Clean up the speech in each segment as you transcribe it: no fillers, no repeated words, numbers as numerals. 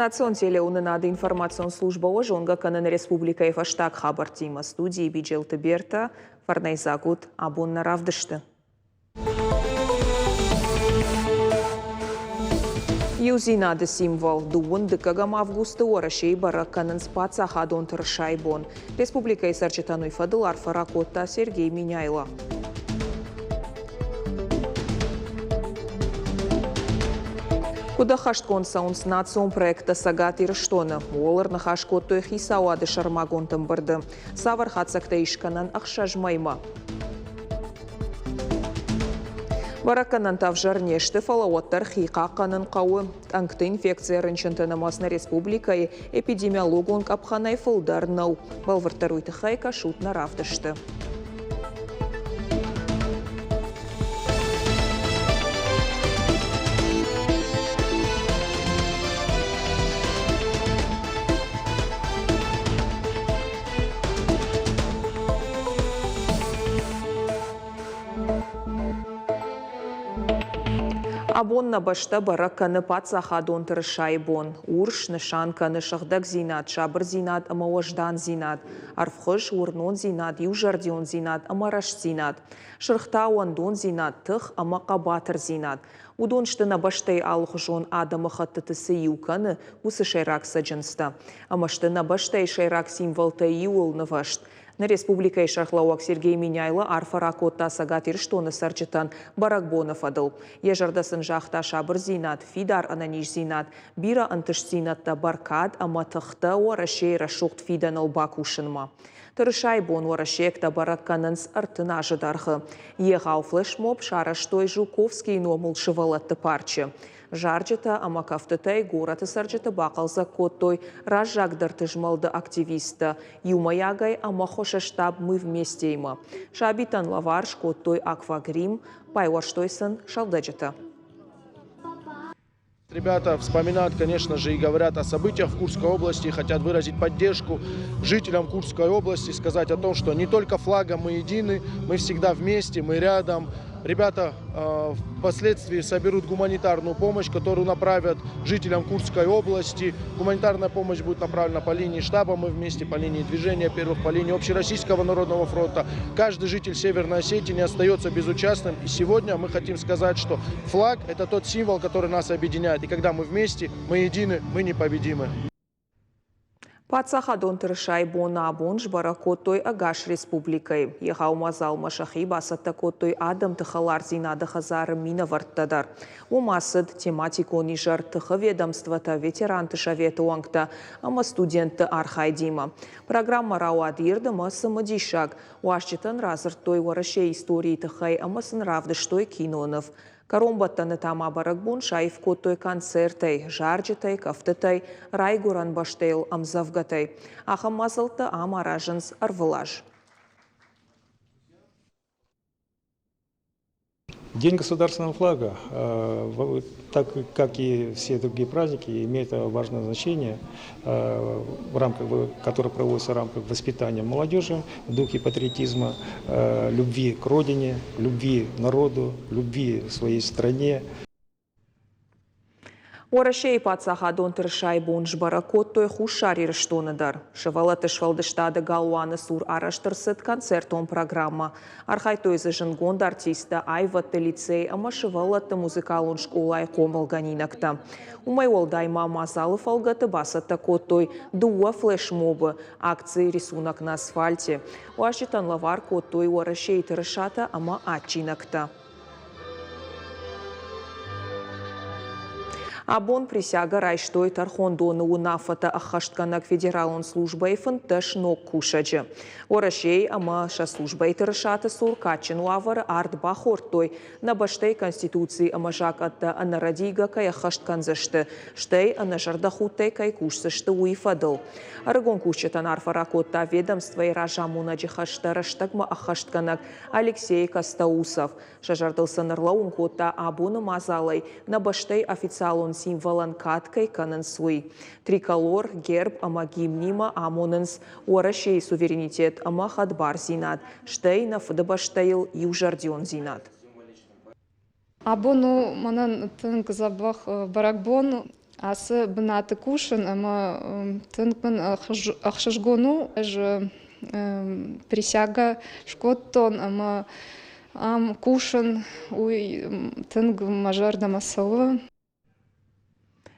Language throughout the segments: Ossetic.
Национ телеуынынады информацион службӕ уӕ зонгӕ кӕны нӕ республикӕйы фӕстаг хабӕрттимӕ. Студийы Биджелты Бертӕ, фӕрнӕйдзаг ут абон нӕ равдысты. Иудзинады символ дыууын дыккӕгӕм августы Уӕрӕсейы бӕрӕг кӕнынц паддзахадон тырысайы бон. Республикӕйы цӕрджытӕн уый фӕдыл арфӕ ракодта Сергей Меняйло. Куыд ӕххӕстгонд цӕуынц национ проекттӕ Цӕгат Ирыстоны, ууыл ӕрныхас кодтой хицауады сӕрмагонд ӕмбырды. Цавӕр хатдзӕгтӕ ис кӕнӕн ӕхсӕз мӕймӕ? Бӕрӕггӕнӕнтӕ ӕвзӕр не сты, фӕлӕ уӕддӕр хи хъахъхъӕнын хъӕуы. Тъӕнгты инфекцийӕ рынчынты нымӕц нӕ республикӕйы эпидемиологон къӕпхӕнӕй фылдӕр нӕу. Бӕлвырддӕр уый тыххӕй кӕсут нӕ равдысты. Абон нӕ бӕстӕ бӕрӕг кӕны паддзахадон тырысайы бон. Урс нысан кӕны сыгъдӕгдзинад, сабырдзинад ӕмӕ уӕздандзинад, ӕрвхуыз, уырнондзинад, иузӕрдиондзинад ӕмӕ рӕстдзинад. Сырх та уӕндондзинад, тых ӕмӕ хъӕбатырдзинад. Уыдон сты нӕ бӕстӕйы алыхуызон адӕмыхӕттыты цы иу кӕны, уыцы сӕйраг цӕджындзтӕ. Ӕмӕ сты нӕ бӕстӕйы сӕйраг символтӕй иуыл нывӕзт. Нӕ республикӕйы сӕргълӕууӕг Сергей Меняйло арфӕ ракодта Цӕгат Ирыстоны цӕрджытӕн бӕрӕгбоны фӕдыл. Йӕ зӕрдӕ сын загъта сабырдзинад, фидар ӕнӕниздзинад, бирӕ ӕнтыстдзинӕдтӕ, бӕркад ӕмӕ тыхтӕ Уӕрӕсейы рӕсугъд фидӕныл бакусынмӕ. Тырысайы бон уӕрӕсейӕгтӕ бӕрӕг кӕнынц 30 азы дӕргъы. Егъау флешмоб сарӕзтой Жуковскийы номыл сывӕллӕтты парчы. Зарджытӕ ӕмӕ кӕфтытӕй горӕты цӕрджыты бахъӕлдзӕг кодтой раззагдӕрты змӕлды активисттӕ иумӕйагӕй ӕмӕ хуысы штаб Мы вместе-имӕ. Сабитӕн лӕвар скодтой аквагрим, байуӕрстой сын сӕлдӕджытӕ. Ребята вспоминают, конечно же, и говорят о событиях в Курской области, хотят выразить поддержку жителям Курской области, сказать о том, что не только флагом мы едины, мы всегда вместе, мы рядом. Ребята впоследствии соберут гуманитарную помощь, которую направят жителям Курской области. Гуманитарная помощь будет направлена по линии штаба «Мы вместе», по линии движения первых, по линии Общероссийского народного фронта. Каждый житель Северной Осетии не остается безучастным. И сегодня мы хотим сказать, что флаг – это тот символ, который нас объединяет. И когда мы вместе, мы едины, мы непобедимы. Паддзахадон тырысайы бон абон сбӕрӕг кодтой ӕгас республикӕйы. Егъау мадзалмӕ сӕхи бацӕттӕ кодтой адӕмты хӕлардзинады хӕдзары минӕвӕрттӕ дӕр. Уым ацыд тематикон изӕр тыхы ведомствотӕ, ветеранты советы уӕнгтӕ ӕмӕ студентты архайдимӕ. Программӕ рауад ирд ӕмӕ цымыдисаг. Уазджытӕн радзырдтой Уӕрӕсейы историйы тыххӕй ӕмӕ сын равдыстой киноныв. Кӕронбӕттӕны та ма бӕрӕгбон саив кодтой концертӕй, зарджытӕй, кӕфтытӕй, райгуырӕн бӕстӕйыл ӕмдзӕвгӕтӕй. Ахӕм мадзӕлттӕ ам аразынц ӕрвылаз. День государственного флага, так как и все другие праздники, имеет важное значение, в рамках, которое проводится в рамках воспитания молодежи в духе патриотизма, любви к родине, любви народу, любви своей стране. Уӕрӕсейы паддзахадон тырысайы бон сбӕрӕг кодтой Хуссар Ирыстоны дӕр. Сывӕллӕтты сфӕлдыстады галуаны цур арӕзт ӕрцыд концертон программӕ. Архайдтой дзы зындгонд артисттӕ, аивӕдты лицей ӕмӕ сывӕллӕтты музыкалон скъолайы хъомылгӕнинӕгтӕ. Уымӕй уӕлдай ма мадзалы фӕлгӕты бацӕттӕ кодтой дыууӕ флешмобы акци «Рисунок на асфальте». Уазджытӕн лӕвар кодтой Уӕрӕсейы тырысатӕ ӕмӕ адджинӕгтӕ. Абон присягӕ райстой тӕрхондоны уынаффӕтӕ ӕххӕстгӕнӕг федералон службӕйы 15 ног кусӕджы. Уӕрӕсейы ӕмӕ сӕ службӕйы тырысаты цур кадджын уавӕры ард бахордтой, нӕ бӕстӕйы Конституци ӕмӕ закъӕттӕ ӕнӕрӕдийгӕ кӕй ӕххӕст кӕндзысты, стӕй ӕнӕзӕрдӕхудтӕй кӕй кусдзысты, уый фӕдыл. Ӕрыгон кусджытӕн арфӕ ракодта ведомствойы разамонӕджы хӕстӕ рӕстӕгмӕ ӕххӕстгӕнӕг Алексей Костоусов. Сӕ зӕрдыл сын ӕрлӕууын кодта абоны мадзалӕй нӕ бӕстӕйы официалон символӕн кад кӕй кӕнынц, уый. Триколор, герб ӕмӕ гимнимӕ амонынц Уӕрӕсейы суверенитет ӕмӕ хӕдбардзинад, стӕй нӕ Фыдыбӕстӕйыл иузӕрдиондзинад. Абон у мӕнӕн тынг дзӕбӕх бӕрӕгбон. Ацы бынаты кусын ӕмӕ тынг мын ӕхсызгон у. Ӕз присягӕ скодтон ӕмӕ ам кусын, уый тынг мӕ зӕрдӕмӕ цӕуы.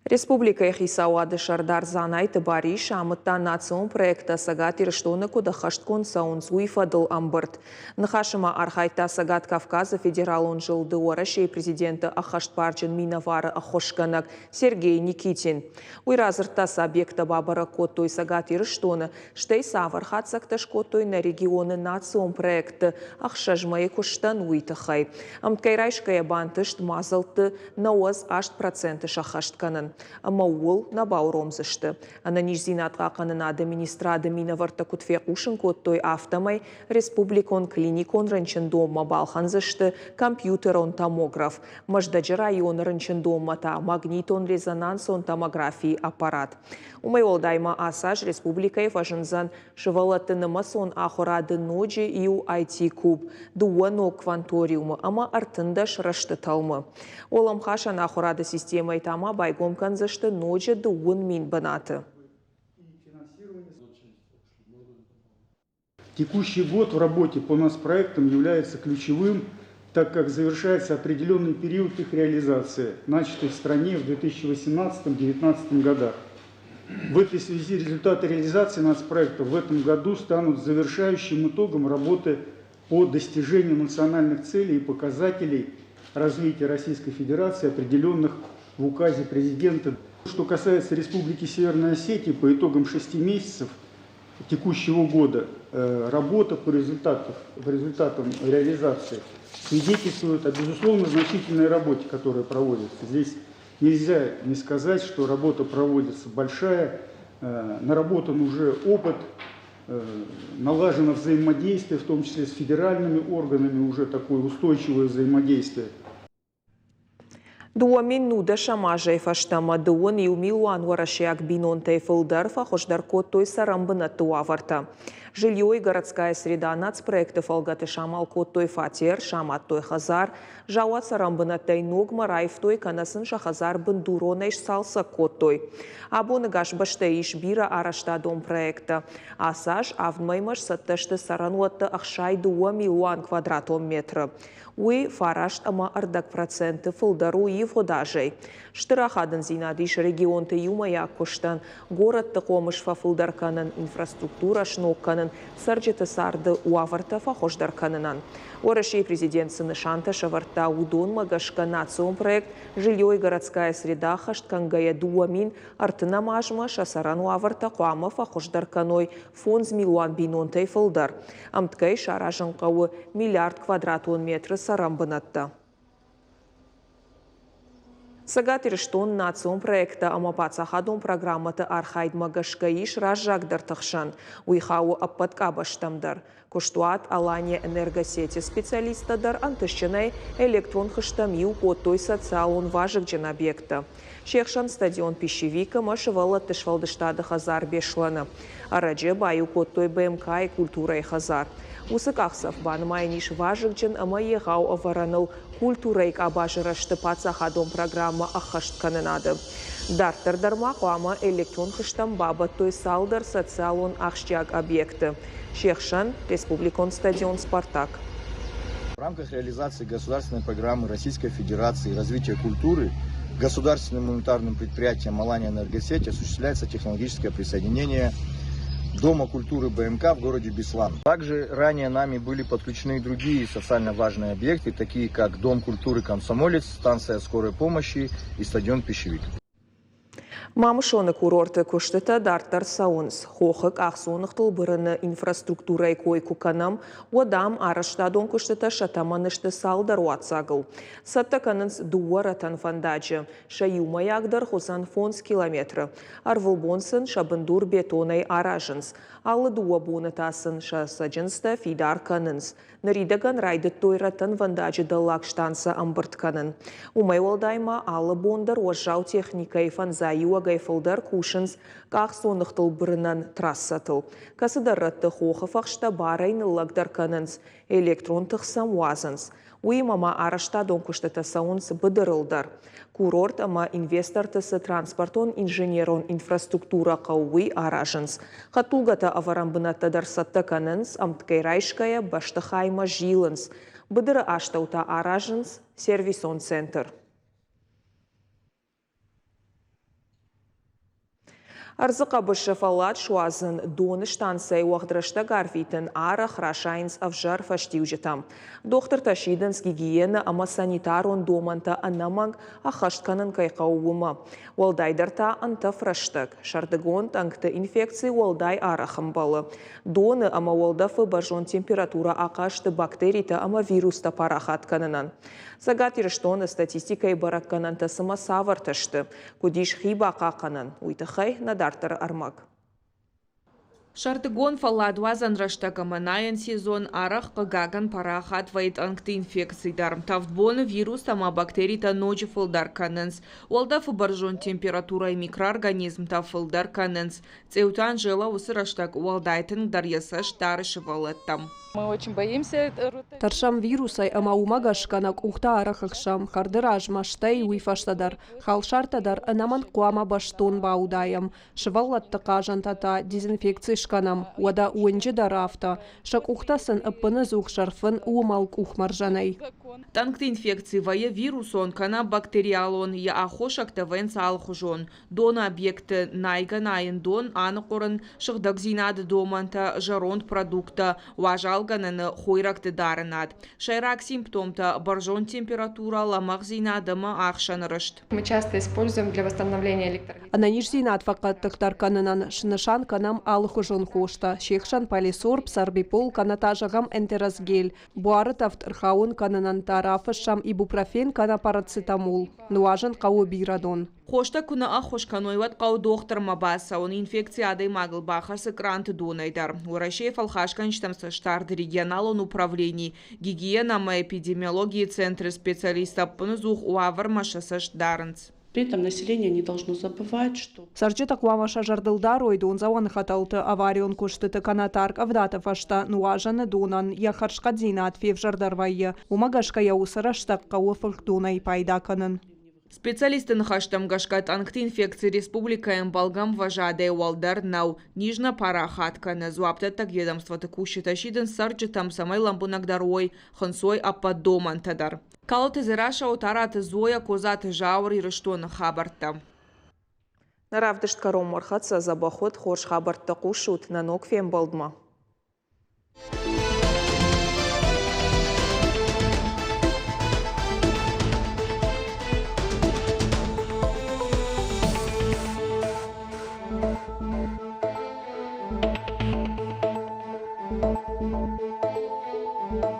Республикӕйы Хицауады Сӕрдар Дзанайты Барис амыдта национ проекттӕ Цӕгат Ирыстоны куыд ӕххӕстгонд цӕуынц, уый фӕдыл ӕмбырд. Ныхасы ма архайдта Цӕгат Кавказы федералон зылды Уӕрӕсейы Президенты ӕххӕстбарджын минӕвары ӕххуысгӕнӕг Сергей Никитин. Уый радзырдта, цы объекттӕ бабӕрӕг кодтой Цӕгат Ирыстоны, стӕй цавӕр хатдзӕгтӕ скодтой нӕ регионы национ проектты ӕхсӕз мӕйы куыстӕн, уый тыххӕй. Ӕмткӕй райсгӕйӕ бантыст мадзӕлтты 98% сӕххӕст кӕнын. Ӕмӕ ууыл нӕ бауромдзысты. Ӕнӕниздзинад хъахъхъӕнынады министрады минӕвӕрттӕ куыд фехъусын кодтой, афтӕмӕй республикон клиникон рынчындонмӕ балхӕндзысты компьютерон томограф, Мӕздӕджы районы рынчындонмӕ та магнитон-резонансон томографийы аппарат. Уымӕй уӕлдай ма ацы аз республикӕйы фӕзындзӕн Сывӕллӕтты нымӕцон ахуырады ноджы иу IT-куб, дыууӕ ног кванториумы ӕмӕ 13 рӕзты тӕлмы. Уӕлӕмхасӕн ахуырады системӕйы та ма байгом кӕндзысты ноджы 9000 бынаты. Текущий год в работе по нацпроектам является ключевым, так как завершается определенный период их реализации, начатый в стране в 2018-2019 годах. В этой связи результаты реализации нацпроекта в этом году станут завершающим итогом работы по достижению национальных целей и показателей развития Российской Федерации, определенных в указе президента. Что касается Республики Северная Осетия, по итогам шести месяцев текущего года работа по результатам, по результатам реализации свидетельствует о, безусловно, значительной работе, которая проводится. Здесь нельзя не сказать, что работа проводится большая, наработан уже опыт, налажено взаимодействие, в том числе с федеральными органами, уже такое устойчивое взаимодействие. 2019 азӕй фӕстӕмӕ 21 милуан уӕрӕсейаг бинонтӕй фылдӕр фӕхуыздӕр кодтой цӕрӕнбынӕтты уавӕртӕ. Жилье и городская среда нацпроекты фӕлгӕты самал кодтой фатер, самадтой хӕдзар, Заууат цӕрӕнбынӕттӕй ногмӕ раивтой кӕнӕ сын сӕ хӕдзар бындуронӕй сцалцӕг кодтой. Абоны гас бӕстӕйы ис бирӕ арӕзтадон проекттӕ. Ацы аз авд мӕймӕ сцӕттӕ сты цӕрӕнуӕтты 62 милуан квадратон метры. Уый 9.5% фылдӕр у ивгъуыд азӕй. Стыр ахадындзинад ис регионты иумӕйаг куыстӕн, горӕтты хъомыс фӕфылдӕр кӕнын, инфраструктурӕ сног кӕнын, цӕрджыты царды уавӕртӕ фӕхуыздӕр кӕнынӕн. Уӕрӕсейы президент цы нысантӕ сӕвӕрдта, уыдонмӕ гӕсгӕ национ проект «Жилье и городская среда» ӕххӕст кӕнгӕйӕ 2030 азмӕ сӕ цӕрӕн уавӕртӕ хъуамӕ фӕхуыздӕр кӕной 5 милуан бинонтӕй фылдӕр. Ӕмткӕй саразын хъӕуы миллиард квадратон метры цӕрӕнбынӕттӕ. Цӕгат Ирыстон национ проекттӕ ӕмӕ паддзахадон программӕты архайдмӕ гӕсгӕ ис раззагдӕрты хсӕн. Уый хауы ӕппӕт къабӕзтӕм дӕр. Куыстуат Алания Энергосети специалисттӕ дӕр ӕнтыстджынӕй электрон хызтӕм иу кодтой социалон вазыгджын объекттӕ. Се хсӕн стадион Пищевик ӕмӕ сывӕллӕтты сфӕлдыстады хӕдзар Беслӕны. Ӕрӕджы баиу кодтой БМК-йы культурӕйы хӕдзар. Уыцы къахдзӕф банымайӕн ис вазыгджын ӕмӕ егъау ӕвӕрӕныл культурӕйы къабазы рӕзты паддзахадон программӕ ӕххӕсткӕнынады. Дарддӕр дӕр ма хъуамӕ электрон хызтӕм бабӕттой цалдӕр социалон ахсджиаг объекты. Се хсӕн республикон стадион «Спартак». В рамках реализации государственной программы Российской Федерации развития культуры государственным унитарным предприятием «Алания Энергосеть» осуществляется технологическое присоединение Дома культуры БМК в городе Беслан. Также ранее нами были подключены и другие социально важные объекты, такие как Дом культуры «Комсомолец», станция скорой помощи и стадион «Пищевик». Мамысоны курорты куыстытӕ дарддӕр цӕуынц. Хохы къахдзоныгътыл бырыны инфраструктурӕйы кой куы кӕнӕм, уӕд ам арӕзтадон куыстытӕ сӕ тӕмӕны сты цалдӕр уаццагыл. Цӕттӕ кӕнынц дыууӕ рӕтӕн фӕндаджы, сӕ иумӕйагдӕр уыдзӕн 5 километры. Ӕрвылбон сын сӕ бындур бетонӕй аразынц. Алы дыууӕ боны та сын сӕ цӕджындзтӕ фидар кӕнынц. Ныридӕгӕн райдыдтой рӕтӕнвӕндаджы дӕллаг станцӕ ӕмбырд кӕнын. Уымӕй уӕлдай ма алы бон дӕр уӕззау техникӕйы фӕндзайиуӕг. адӕймагӕй фылдӕр кусынц къахдзоныгътыл бырынӕн трассӕтыл. Кӕцыдӕр рӕтты хохы фӕхстӕ барӕй ныллӕгдӕр кӕнынц, электрон тых сӕм уадзынц. Уыимӕ ма арӕзтадон куыстытӕ цӕуынц быдырыл дӕр. Курорт ӕмӕ инвесторты цы транспортон-инженерон инфраструктурӕ хъӕуы, уый аразынц. Хӕдтулгӕтӕ ӕвӕрӕн бынӕттӕ дӕр цӕттӕ кӕнынц, ӕмткӕй райсгӕйӕ бӕстыхаймӕ зилынц. Быдыры астӕу та аразынц сервисон центр. Ӕрдзы хъӕбысы фӕллад суадзын, доны станцӕйы уӕгъд рӕстӕг арвитын арӕх расайынц ӕвзӕр фӕстиуджытӕм. Дохтыртӕ сидынц гигиенӕ ӕмӕ санитарон домӕнтӕ ӕнӕмӕнг ӕххӕст кӕнын кӕй хъӕуы, уымӕ. Уӕлдайдӕр та ӕнтӕф рӕстӕг. Сӕрдыгон тъӕнгты инфекци уӕлдай арӕх ӕмбӕлы. Доны ӕмӕ уӕлдӕфы бӕрзонд температурӕ ахъаз сты бактеритӕ ӕмӕ вирустӕ парахат кӕнынӕн. Цӕгат Ирыстоны статистикӕйы бӕрӕггӕнӕнтӕ цымӕ цавӕртӕ сты? Куыд ис хи бахъахъхъӕнӕн, уый тыххӕй нӕ дарддӕры ӕрмӕг. Сӕрдыгон фӕлладуадзӕн рӕстӕг ӕмӕ найӕн сезон арӕх, хъыгагӕн, парахат вӕййы тъӕнгты инфекци дӕр. Тӕвд боны вирустӕ ӕмӕ бактеритӕ ноджы фылдӕр кӕнынц. Уӕлдӕфы бӕрзонд температурӕйы микроорганизмтӕ фылдӕр кӕнынц. Цъеуты Анжела уыцы рӕстӕг уӕлдай тынгдӕр йӕ цӕст дары сывӕллӕттӕм. Тӕрсӕм вирусӕй ӕмӕ уымӕ гӕсгӕ нӕ къухтӕ арӕх ӕхсӕм, хӕрды размӕ, стӕй уый фӕстӕ дӕр. Халсартӕ дӕр ӕнӕмӕнг хъуамӕ бӕстон баудайӕм. Сывӕллӕтты хъазӕнтӕ та дезинфекци скӕнӕм, уӕдӕ уынджы дӕр афтӕ. Сӕ къухтӕ сын ӕппынӕдзух сӕрфын уымӕл къухмӕрзӕнӕй. Тъӕнгты инфекци вӕййы вирусон кӕнӕ бактериалон, йӕ аххосӕгтӕ вӕййынц алыхуызон. Доны объекты найгӕ-найын дон аныхъуырын, сыгъдӕгдзинады домӕнтӕ, зӕронд продукттӕ, уазалгӕнӕны хойрӕгты дарынад. Сӕйраг симптомтӕ – бӕрзонд температурӕ, лӕмӕгъдзинад ӕмӕ ахсӕны рыст. Мы часто используем для восстановления электролитов. Ӕнӕниздзинад фӕхъӕддыхдӕр кӕнынӕн снысан кӕнӕм алыхуызон хостӕ, се хсӕн полисорб, сорбипол кӕнӕ та зӕгъӕм энтеросгель. Буары тӕвд ӕрхауын кӕнынӕн та рафыссӕм ибупрофен кӕнӕ парацетамол. Нуазын хъӕуы бирӕ дон. Хостӕ куы нӕ ӕххуыс кӕной, уӕд хъӕуы дохтырмӕ бацӕуын. Инфекци адӕймагыл бахӕцы къранты донӕй дӕр. Уӕрӕсейы фӕлхасгӕнджытӕм цӕстдарды регионалон управлени, гигиенӕ ӕмӕ эпидемиологийы центры специалисттӕ ӕппынӕдзух уавӕрмӕ сӕ цӕст дарынц. При этом население не должно забывать, что Цӕрджытӕ хъуамӕ сӕ зӕрдыл дарой дондзӕуӕн хӕтӕлты аварион куыстыты кӕнӕ тӕркъӕвдаты фӕстӕ нуазӕны донӕн йӕ хӕрзхъӕддзинад февзӕрдӕр вӕййы, уымӕ гӕсгӕ йӕ уыцы рӕстӕг хъӕуы фыхдонӕй пайда кӕнын. Специалистты ныхӕстӕм гӕсгӕ тъӕнгты инфекци республикӕйы ӕмбӕлгӕ ӕмвӕзадӕй уӕлдӕр нӕу. Низ нӕ парахат кӕны. Дзуапдӕттӕг ведомствоты кусджытӕ сидынц цӕрджытӕм, цӕмӕй лӕмбынӕгдӕр уой, хынцой ӕппӕт домӕнтӕ дӕр. Калоты Дзерассӕ, Отараты Зоя, Козаты Зауыр, Ирыстоны хабӕрттӕ. Нӕ равдыст кӕронмӕ ӕрхӕццӕ дзӕбӕх уыд, хорз хабӕрттӕ хъусут нӕ ног фембӕлдмӕ.